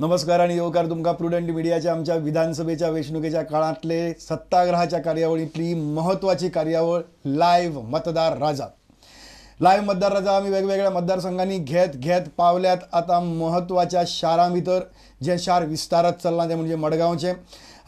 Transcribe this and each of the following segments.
नमस्कार आणि येवकार तुमकां प्रुडंट मिडियाच्या आमच्या विधानसभेच्या वेंचणुकेच्या काळांतले सत्ताग्रहाच्या कार्यावळींतली महत्वाची कार्यावळ लायव्ह मतदार राजा। लायव्ह मतदार राजा आमी वेगवेगळ्या मतदारसंघांनी घेत घेत पावल्यात। आतां महत्वाच्या शारां भितर जे शार विस्तारात चल्लां तें म्हणजे मडगांवचें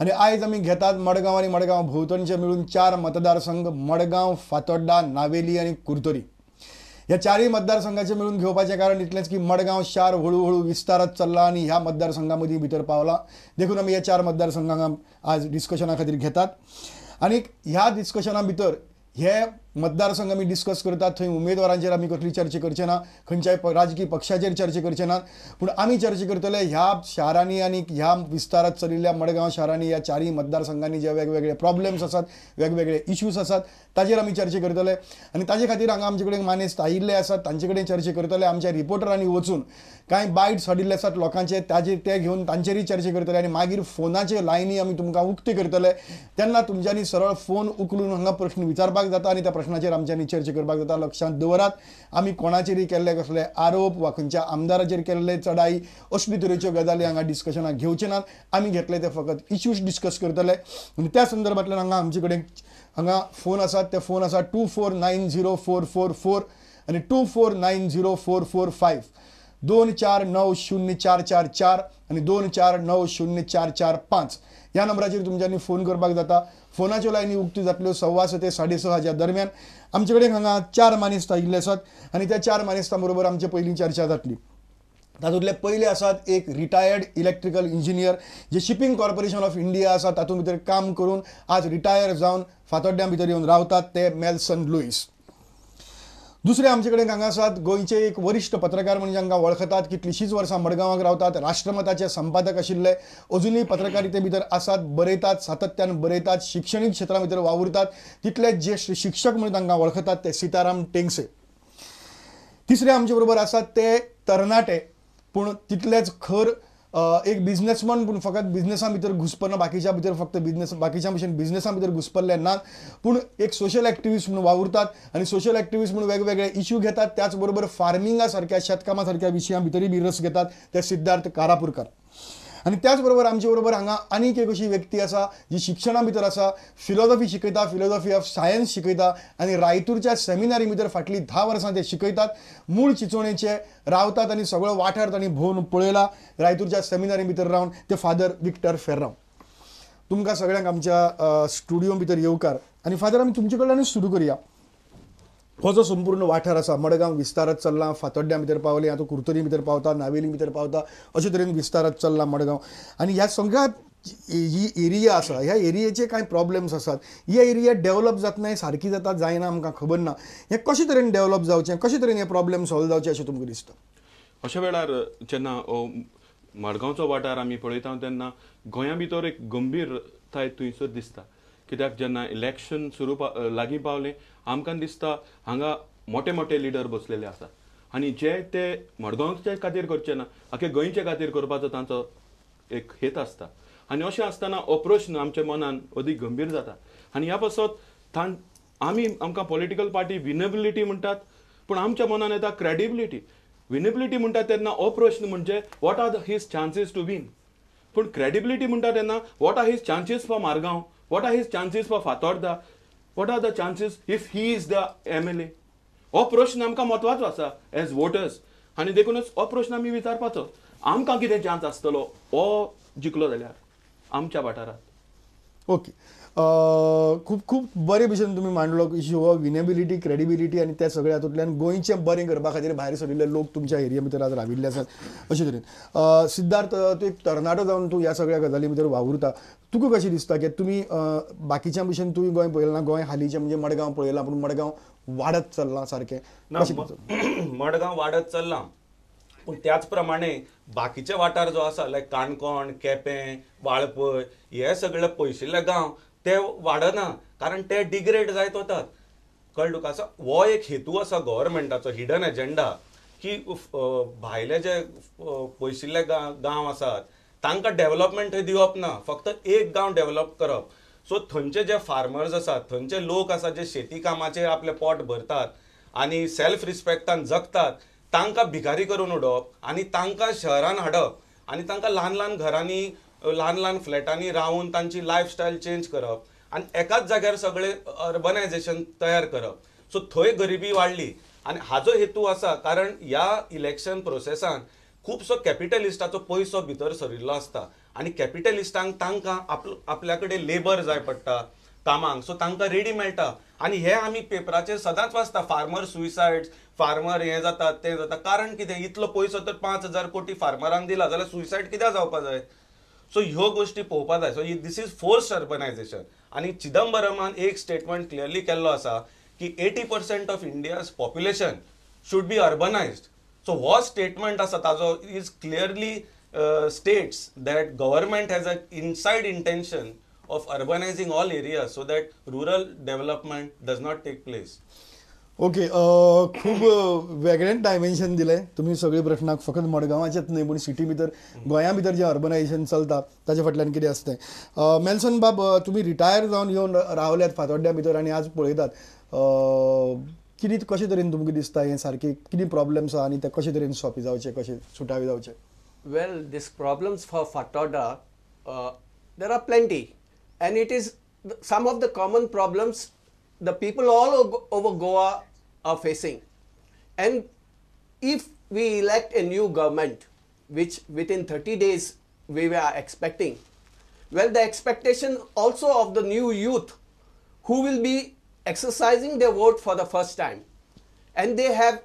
आनी आयज आमी घेतात मडगांव आनी मडगांव भोंवतणचे मेळून चार मतदारसंघ मडगांव, फातोड्डा, नावेली आनी कुर्तोरी। ह्या चारय मतदारसंघाचे मेळून घेवपाचें कारण इतलेंच की मडगांव शार हळू हळू विस्तारात चल्ला आनी ह्या मतदारसंघा मदीं भितर पावला, देखून आमी ह्या चार मतदारसंघांक आज डिस्कशना खातीर घेतात। आनी ह्या डिस्कशना भितर हे मतदारसंघ आमी डिस्कस करतात थंय उमेदवारांचेर आमी कसली चर्चा करचे ना, खंयच्याय राजकीय पक्षाचेर चर्चा करचे ना, पूण आमी चर्चा करतले ह्या शारांनी आनी ह्या विस्तारात चलिल्ल्या मडगांव शारांनी ह्या चारय मतदारसंघांनी जे वेगवेगळे प्रॉब्लेम्स आसात, वेगवेगळे इश्यूज आसात ताजेर आमी चर्चा करतले। आनी ताजे खातीर हांगा आमचे कडेन मानेस्त आयिल्ले आसात, तांचे कडेन चर्चा करतले। आमच्या रिपोर्टरांनी वचून कांय बायट्स हाडिल्ले आसात लोकांचे, ताजेर ते घेवन तांचेरय चर्चा करतले आनी मागीर फोनाचे लायनी आमी तुमकां उक्ते करतले, तेन्ना तुमच्यांनी सरळ फोन उखलून हांगा प्रश्न विचारपाक जाता आनी त्या प्रश्नाचेर आमच्यांनी चर्चा करपाक जाता। लक्षांत दवरात, आमी कोणाचेरय केल्ले कसले आरोप वा खंयच्या आमदाराचेर केल्ले चडाई असले तरेच्यो गजाली हांगा डिस्कशनाक घेवचे नात। आमी घेतले ते फकत इश्यूज डिस्कस करतले आनी त्या संदर्भांतल्यान हांगा आमचे कडेन हांगा फोन आसात, ते फोन आसा 2490444 आनी 2490445, 2490444 आनी 2490445 ह्या नंबराचेर तुमच्यांनी फोन करपाक जाता। फोनाच्यो लायनी उक्त्यो जातल्यो 6:15 ते 6:30 दरम्यान। आमचे कडेन हांगा चार मानेस्त आयिल्ले आसात आनी त्या चार मानेस्तां बरोबर आमची पयलीं चर्चा जातली। तातूंतले पयले आसात एक retired electrical engineer J shipping corporation of India आसा तातूंत भितर काम करून आज रिटायर जावन फातोड्ड्यां भितर येवन रावतात ते मेल्सन लुईस। दुसरे आमचे कडेन हांगा आसात गोंयचे एक वरिश्ठ पत्रकार म्हणजे जांकां वळखतात, कितलींशींच वर्सां मडगांवाक रावतात, राष्ट्रमताचे संपादक आशिल्ले, अजुनूय पत्रकारिते भितर आसात, बरयतात, सातत्यान बरयतात, शिक्षणीक क्षेत्रा भितर वावुरतात, तितले ज्येश्ठ शिक्षक म्हणून तांकां वळखतात ते सीताराम टेंगसे। तिसरे आमचे बरोबर आसात ते तरणाटे पूण तितलेच खर एक बिजनेसमॅन, पूण फकत बिजनेसा भितर घुसपना, बाकीच्या भितर फक्त बिजनेस बाकीच्या भशेन बिजनेसा भितर घुसपल्ले नात, पूण एक सोशल एक्टिविस्ट म्हणून वावुरतात आनी सोशल एक्टिविस्ट म्हणून वेगवेगळे इश्यू घेतात, त्याच बरोबर फार्मिंगा सारक्या शेतकामा सारक्या विशयां भितरूय बी रस घेतात ते सिद्धार्थ कारापूरकर। आनी त्याच बरोबर आमचे बरोबर हांगा आनीक एक अशी व्यक्ती आसा जी शिक्षणा भितर आसा, फिलॉसॉफी शिकयता, फिलॉसॉफी ऑफ सायन्स शिकयता आनी रायतूरच्या सेमिनारी भितर फाटलीं 10 वर्सां ते शिकयतात। मूळ चिंचोणेचे रावतात आनी सगळो वाठार तांणी भोंवन पळयला रायतूरच्या सेमिनारी भितर रावन ते फादर विक्टर फेर्रांव। तुमकां सगळ्यांक आमच्या स्टुडियो भितर येवकार आनी फादर आमी तुमचे कडल्यानूच सुरू करुया। हो जो संपूर्ण वाठार आसा मडगांव विस्तारात चल्ला, फातोड्ड्यां भितर पावले, आतां कुर्तोरी भितर पावता, नावेली भितर पावता, अशे तरेन विस्तारात चल्ला मडगांव आनी ह्या सगळ्या ही एरिया आसा, ह्या एरियेचे कांय प्रॉब्लेम्स आसात, ही एरिया डेव्हलप जातना सारकी जाता जायना आमकां खबर ना, हें कशे तरेन डेव्हलप जावचें, कशे तरेन हे प्रॉब्लेम सॉल्व जावचे अशें तुमकां दिसता? अशा वेळार जेन्ना मडगांवचो वाठार आमी पळयता तेन्ना गोंया भितर एक गंभीरताय थंयसर दिसता, कित्याक जेन्ना इलेक्शन सुरू लागीं पावलें आमकां दिसता हांगा मोठे मोठे लिडर बसलेले आसात आनी जे ते मडगांवचे खातीर करचे ना, आख्खे गोंयचे खातीर करपाचो तांचो एक हेत आसता आनी अशें आसतना हो प्रश्न आमच्या मनान अदीक गंभीर जाता आनी ह्या पासत आमी आमकां पॉलिटिकल पार्टी विनेबिलिटी म्हणटात, पूण आमच्या मनान येता क्रेडिबिलिटी। विनेबिलिटी म्हणटा तेन्ना हो प्रश्न म्हणजे what are his chances to win, पूण क्रेडिबिलिटी म्हणटा तेन्ना what are his chances for Margao, what are his chances for Fatorda, what are the chances if he is the MLA? हो प्रश्न आमकां म्हत्वाचो आसा एज वोटर्स आनी देखूनच हो प्रश्न आमी विचारपाचो, आमकां कितें चान्स आसतलो हो जिखलो जाल्यार आमच्या वाठारांत? ओके, खूब खूब बरे भशेन तुमी मांडलो इश्यू हो विनेबिलिटी, क्रेडिबिलिटी आनी त्या सगळ्या हातूंतल्यान गोंयचें बरें करपा खातीर भायर सरिल्ले लोक तुमच्या एरिया भितर आज राविल्ले आसात अशे तरेन। सिद्धार्थ, तूं एक तरणाटो जावन तूं ह्या सगळ्या गजाली भितर वावुरता, तुका कशें दिसता की तुमी बाकीच्या भशेन तुवें गोंय पळयलां ना, गोंय हालींचें म्हणजे मडगांव पळयलां, पूण मडगांव वाडत चल्लां सारकें? मडगांव वाडत चल्लां, पूण त्याच प्रमाणे बाकीचे वाठार जो आसा लायक काणकोण, केपें, वाळपय हे सगळे पयशिल्ले गांव ते वाडना, कारण ते डिग्रेड जायत वतात। कळ्ळें तुका? सो हो एक हेतू आसा गव्हर्मेंटाचो, हिडन एजेंडा की भायले जे पयशिल्ले गांव आसात तांकां डेव्हलपमेंट थंय दिवप ना, फक्त एक गांव डेव्हलप करप। सो थंयचे जे फार्मर्स आसात, थंयचे लोक आसात जे शेती कामाचेर आपलें पोट भरतात आनी सेल्फ रिस्पेक्टान जगतात, तांकां भिकारी करून उडोवप आनी तांकां शहरान हाडप आनी तांकां ल्हान ल्हान घरांनी ल्हान ल्हान फ्लॅटांनी रावन तांची लायफस्टायल चेंज करप आनी एकाच जाग्यार सगळें अर्बनायझेशन तयार करप. सो थंय गरिबी वाडली आनी हाजो हेतू आसा कारण ह्या इलेक्शन प्रोसेसान खुबसो कॅपिटलिस्टाचो पयसो भितर सरिल्लो आसता आनी कॅपिटलिस्टांक तांकां आपल्या कडेन लेबर जाय पडटा कामांक, सो तांकां रेडी मेळटा. आनी हे आमी पेपराचेर सदांच वाचता, फार्मर सुसायड्स, फार्मर हें जाता तें जाता. कारण कितें, इतलो पयसो तर 5,000 कोटी फार्मरांक दिला जाल्यार सुसायड कित्याक जावपा जाय? सो ह्यो गोश्टी पळोवपा जाय. So this is forced urbanisation. आनी चिदंबरमान एक स्टेटमेंट क्लियरली केल्लो आसा की 80% of India's population should be urbanised. So हो स्टेटमेंट आसा ताजो is clearly states that government has a inside intention of urbanising all areas so that rural development does not take place. Okay, खूब वेगळें dimension दिलें तुमी सगळे प्रश्नाक. फकत मडगांवाचेच न्हय पूण सिटी भितर गोंया भितर जें अर्बनायझेशन चलता ताजे फाटल्यान कितें आसता तें. मेल्सन बाब, तुमी रिटायर जावन येवन रावल्यात फातोड्ड्या भितर आनी आज पळयतात कितें कशे तरेन तुमकां दिसता हें सारकें कितें प्रॉब्लम्स आहा आनी ते कशे तरेन सोंपे जावचे, कशे सुटावे जावचे? Well, this problems for Fatorda there are plenty and it is some of the common problems the people all over Goa are facing. And if we elect a new government, which within 30 days we were expecting, well, the expectation also of the new youth who will be exercising their vote for the first time, and they have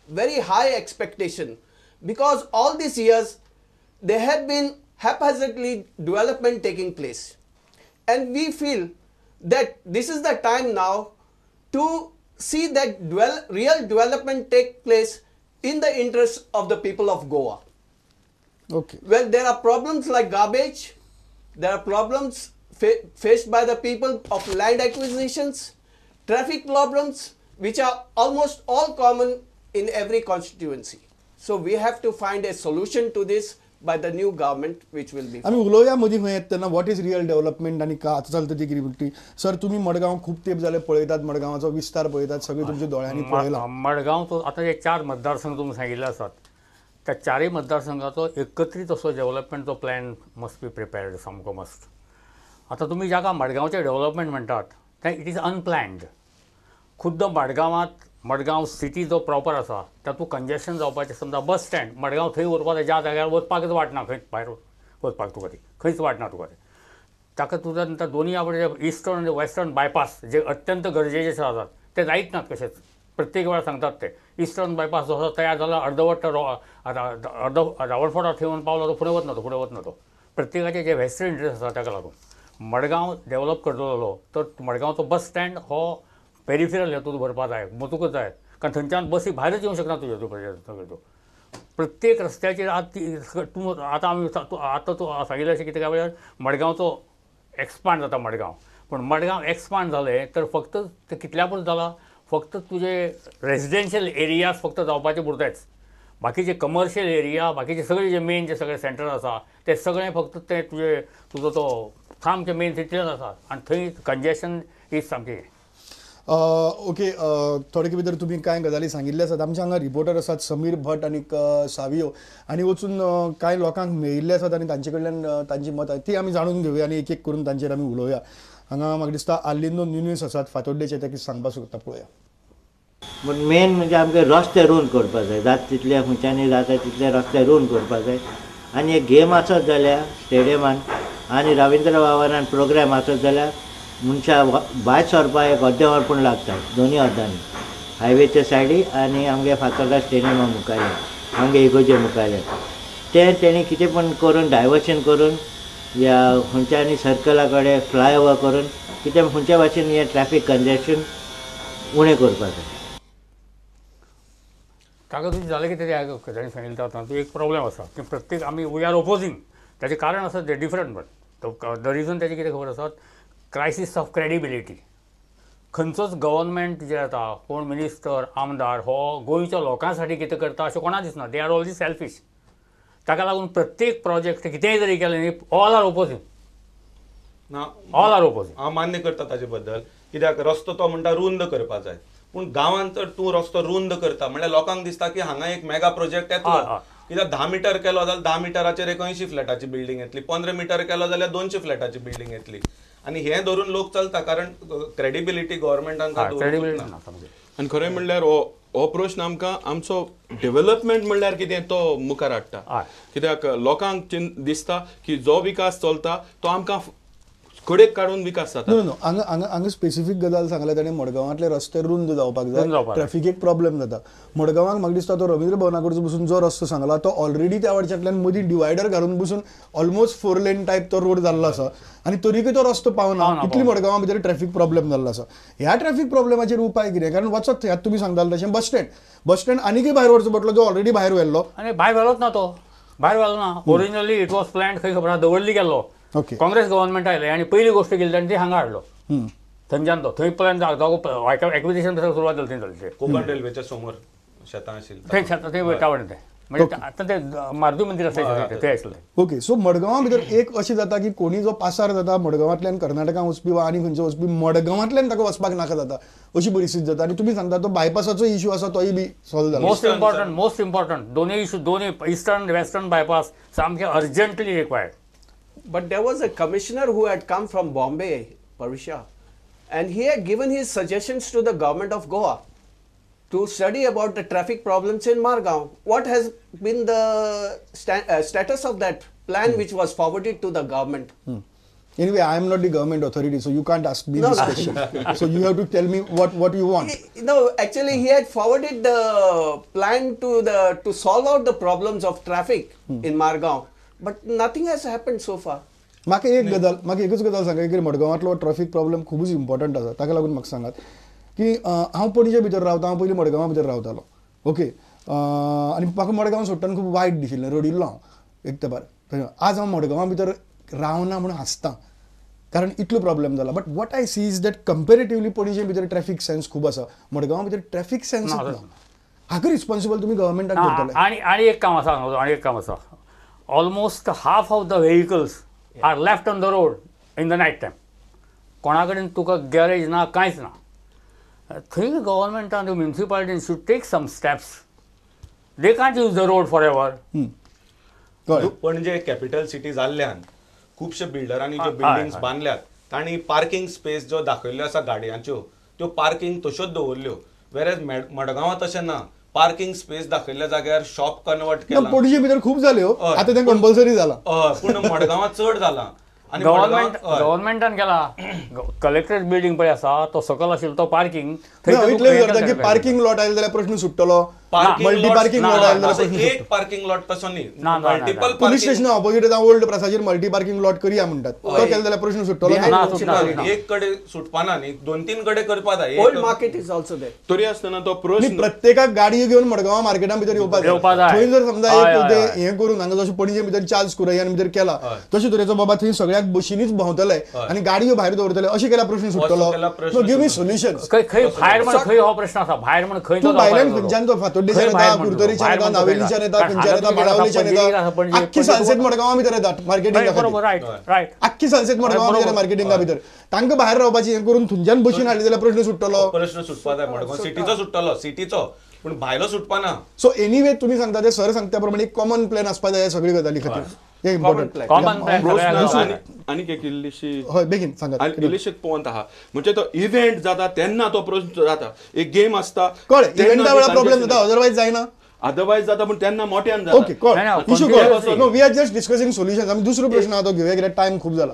very high expectation because all these years there had been haphazardly development taking place, and we feel that this is the time now to see that real development take place in the interest of the people of Goa. Okay. Well, there are problems like garbage, there are problems faced by the people of land acquisitions, traffic problems, which are almost all common in every constituency. So we have to find a solution to this by the new government which will be. आमी उलोवया मदीं खंय येता तेन्ना what is real development आनी का आतां चलता ती कितें म्हणटी. सर, तुमी मडगांव खूब तेंप जाले पळयतात, मडगांवाचो विस्तार पळयतात, सगळें तुमच्या दोळ्यांनी पळयलां. मडगांवचो आतां जे 4 मतदारसंघ तुमी सांगिल्ले आसात त्या 4 मतदारसंघाचो एकत्रीत असो डेव्हलपमेंटचो प्लॅन मस्ट बी प्रिपेर्ड, सामको मस्ट. आतां तुमी जाका मडगांवचें डेव्हलपमेंट म्हणटात तें it is unplanned. खुद्द मडगांवांत मडगांव सिटी जो प्रॉपर आसा तातूंत कंजेशन जावपाचें, समजा बस स्टँड मडगांव थंय उरपाक ज्या जाग्यार वचपाकच वाट ना, खंय भायर वचपाक तुका ती खंयच वाट ना तुका ती. ताका तुजा नंतर दोनूय आपले इस्टर्न आनी वेस्टर्न बायपास जे अत्यंत गरजेचे आसात ते जायत नात कशेच. प्रत्येक वेळार सांगतात ते इस्टर्न बायपास जसो तयार जाला अर्दवट अर्दो रावणफोर्टा थंय येवन पावलो तो फुडें वतना तो फुडें वतना तो प्रत्येकाचे जे वेस्टर्न इंट्रस्ट आसा ताका लागून मडगांव डेव्हलप करतलो तर मडगांवचो बस स्टँड हो पेरिफेरल हेतून भरपा जाय, वचूंकच जाय, कारण थंयच्यान बसी भायरच येवंक शकना तुज्यो तूं प्रत्येक रस्त्याचेर आज तूं आतां आमी आतां तूं सांगिल्लें अशें कितें काय म्हळ्यार मडगांवचो एक्सपांड जाता मडगांव, पूण मडगांव एक्सपांड जालें तर फक्त तें कितल्या पुरतें जालां, फक्त तुजे रेजिडेन्शियल एरियाज फक्त जावपाचे पुरतेच, बाकीचे कमर्शियल एरिया बाकीचे सगळे जे मेन जे सगळे सेंटर आसा ते सगळे फक्त ते तुजे तुजो तो सामकें मेन सिटीन आसा आनी थंय कंजेशन is सामकें. ओके, थोडे भितर तुमी कांय गजाली सांगिल्ले आसात. आमच्या हांगा रिपोर्टर आसात समीर भट आनी सावियो आनी वचून कांय लोकांक मेळिल्ले आसात आनी तांचे कडल्यान तांची मतां ती आमी जाणून घेवया आनी एक एक करून तांचेर आमी उलोवया. हांगा म्हाका दिसता आर्लिंदो न्यूनीस आसात फातोड्डेचे, ते कितें सांगपाक सोदता पळोवया. पूण मेन म्हणजे आमकां रस्ते रोवन करपाक जाय, जाता तितले खंयच्यानी जाता तितले रस्ते रोवन करपाक जाय. आनी एक गेम आसत जाल्यार स्टेडियमान आनी रविंद्र भवनान प्रोग्राम आसत जाल्यार मनशां भायर सरपाक एक अर्दें वर पूण लागता, दोनूय अर्दांनी हायवेच्या सायडी आनी आमगे फातोर्डा स्टेडियमा मुखारल्यान आमगे इगोजे मुखारल्यान तें तेणी कितें पूण करून डायवर्शन करून या खंयच्यानी सर्कला कडेन फ्लायओवर करून कितें खंयच्या भाशेन हें ट्रॅफीक कंजेशन उणें करपाक जाय. ताका तुजें जालें कितें तें ताणें सांगिल्लें आतां तूं एक प्रॉब्लेम आसा की प्रत्येक आमी we are opposing, ताचें कारण आसा तें डिफरंट, बट the reason ताचें कितें खबर आसा, क्रायसीस ऑफ क्रेडिबिलिटी. खंयचोच गव्हर्नमेंट जे येता कोण मिनिस्टर आमदार हो गोंयच्या लोकां साठी कितें करता अशें कोणाक दिसना, they are all the selfish. ताका लागून प्रत्येक प्रोजेक्ट कितेंय जरी केलें न्ही ऑल are opposing ना, ऑल are opposing. हांव मान्य करता ताजे बद्दल, कित्याक रस्तो तो म्हणटा रुंद करपा जाय, पूण गांवांत तर तूं रस्तो रुंद करता म्हणल्यार लोकांक दिसता की हांगा एक मेगा प्रोजेक्ट येतलो, कित्याक 10 मिटर केलो जाल्यार 10 मिटराचेर एक 80 फ्लॅटाची बिल्डींग येतली, 15 मिटर केलो जाल्यार 200 फ्लॅटाची बिल्डींग येतली आनी हें धरून लोक चलता कारण क्रेडिबिलिटी गव्हर्मेंटान. आनी खरें म्हणल्यार हो प्रश्न आमकां आमचो डेव्हलपमेंट म्हणल्यार कितें तो मुखार हाडटा, कित्याक लोकांक दिसता की जो विकास चलता तो आमकां कडेक काडून विकास जाता. नो नो हांगा हांगा हांगा स्पेसिफीक गजाल सांगल्या ताणें, मडगांवांतले रस्ते रुंद जावपाक जाय, ट्रॅफिकेक प्रॉब्लेम जाता. मडगांवांक म्हाका दिसता तो रवींद्र भवना कडचो बसून जो रस्तो सांगला तो ऑलरेडी त्या वटच्यातल्यान मदीं डिवायडर घालून बसून ऑलमोस्ट 4 लेन टायप तो रोड जाल्लो आसा आनी तरीकय तो रस्तो पावना, इतली मडगांवां भितर ट्रॅफिक प्रॉब्लेम जाल्लो आसा. ह्या ट्रॅफिक प्रॉब्लेमाचेर उपाय कितें? कारण वचत थंय आतां तुमी सांगताले तशें बस स्टँड, बस स्टँड आनीकय भायर व्हरचो पडटलो जो ऑलरेडी भायर व्हेल्लो. आनी भायर व्हेलोच ना तो, भायर व्हेलो ना. ओरिजिनली it was planned खंय खबर आसा, दवर्ली गेल्लो. काँग्रेस गव्हर्नमेंट आयलें आनी पयली गोश्ट केली ताणें ती हांगा हाडलो थंयच्यान तो थंय प्लॅन जागो एक्विजिशन सुरवात जाली थंय जाली. कोकण रेल्वेच्या समोर शेतां आशिल्लीं थंय, शेतां थंय वयता तें म्हणजे आतां तें मारुती मंदीर आसा थंय आसलें. ओके, सो मडगांवां भितर एक अशें जाता की कोणी जो पासार जाता मडगांवांतल्यान कर्नाटकान वचपी वा आनी खंयचे वचपी मडगांवांतल्यान ताका वचपाक नाका जाता अशी परिस्थिती जाता. आनी तुमी सांगता तो बायपासाचो इशू आसा तोय बी सॉल्व जाला. मोस्ट इम्पॉर्टंट, मोस्ट इम्पॉर्टंट दोनूय इशू, दोनूय इस्टर्न वेस्टर्न बायपास सामके urgently required. But there was a commissioner who had come from Bombay, Parisha, and he had given his suggestions to the government of Goa to study about the traffic problems in Margao. What has been the status of that plan which was forwarded to the government? Anyway, I am not the government authority, so you can't ask me this question. So you have to tell me what you want. No, actually he had forwarded the plan to solve out the problems of traffic in Margao. But nothing has happened so far. म्हाका एक गजाल, म्हाका एकूच गजाल सांगा की मडगांवांतलो traffic problem खुबूच important आसा. ताका लागून म्हाका सांगात की हांव पणजे भितर रावता, हांव पयलीं मडगांवां भितर रावतालो. ओके, आनी म्हाका मडगांव सोडटना खूब वायट दिशिल्लें, रडिल्लो हांव एक तेंपार. आज हांव मडगांवां भितर रावना म्हणून हांसता कारण इतलो प्रॉब्लेम जाला. But what I see is that comparatively Panaji भितर ट्रॅफिक सेन्स खूब आसा, मडगांवां भितर ट्रॅफिक सेन्स ना. हाका रिस्पॉन्सिबल तुमी गव्हर्मेंटाक करतले. आनी आनी एक काम आसा, आनी एक काम आसा, almost half of the vehicles are left on the road in the night time. कोणा कडेन तुका गॅरेज ना, कांयच ना. थंय गव्हर्मेंटान म्युनिसिपालिटीन should take some steps. They can't use the road for ever. Panaji capital city जाल्ल्यान खुबशे बिल्डरांनी ज्यो बिल्डिंग्स बांदल्यात तांणी पार्किंग स्पेस जो दाखयल्ल्यो आसा गाडयांच्यो त्यो पार्किंग तश्योच दवरल्यो, वेरेज मडगांवां तशें ना. पार्किंग स्पेस दाखयल्ल्या जाग्यार शॉप कन्वर्ट केला. पणजे भितर खूब जाल्यो, आतां तें कंपल्सरी जाला. पूण मडगांवां चड जाला. आनी गव्हर्मेंटान केला कलेक्टरेट बिल्डींग पळय आसा तो सकल आशिल्लो तो पार्किंग थंय पार्किंग लॉट आयले जाल्यार प्रश्न सुट्टलो. मल्टी पार्किंग लॉट आयले जाल्यार एक पार्किंग लॉट तसो न्ही, मल्टिपल. पुलीस स्टेशन ऑपोजिट आतां ओल्ड प्रासाचेर मल्टी पार्किंग लॉट करया म्हणटात, तो केलो जाल्यार प्रश्न सुट्टलो. एक कडेन सुटपाना न्ही, 2-3 कडेन करपा जाय. Old market is also there. तरी आसतना तो प्रश्न प्रत्येकाक गाडी घेवन मडगांवां मार्केटां भितर येवपाक जाय. थंय जर समजा एक हें करून हांगा जशें पणजे भितर चार्ल्स कुरैयान भितर केला तशे तरेचो बाबा थंय सगळ्याक बशीनीच भोंवतले आनी गाडयो भायर दवरतले अशें केल्यार प्रश्न सुट्टलो. Give me solution. खंय भायर म्हण खंय हो प्रश्न आसा, भायर म्हण खंय तूं भायल्यान खंयच्यान तो फातोड्डेच्यान येता, कुरतरीच्यान येता, नावेलीच्यान येता, खंयच्यान येता, बाणावलीच्यान येता, आख्खी सालसेत मडगांवां भितर येतात मार्केटिंगा खातीर. आख्खी सालसेत मडगांवां भितर मार्केटिंगा भितर तांकां भायर रावपाची हें करून थंयच्यान बशीन हाडली जाल्यार प्रश्न सुट्टलो. प्रश्न सुटपा जाय मडगांव सिटीचो सुट्टलो, सिटीचो, पूण भायलो सुटपाना. सो एनीवे तुमी सांगता ते सर सांगता प्रमाणे एक कॉमन प्लॅन आसपा जाय सगळी गजाली खातीर. हे इम्पॉर्टंट आनीक एक इल्लीशी हय बेगीन सांगात, इल्लीशी पोंत आहा म्हणजे तो इव्हेंट जाता तेन्ना तो प्रश्न जाता. एक गेम आसता कळ्ळें, इव्हेंटा वेळार प्रॉब्लेम जाता, अदरवायज जायना. अदरवायज जाता पूण तेन्ना मोट्यान जाता. ओके, कळ्ळें इशू कळ्ळें. No, we are just discussing solutions. आमी दुसरो प्रश्न आहा तो घेवया कित्याक टायम खूब जाला.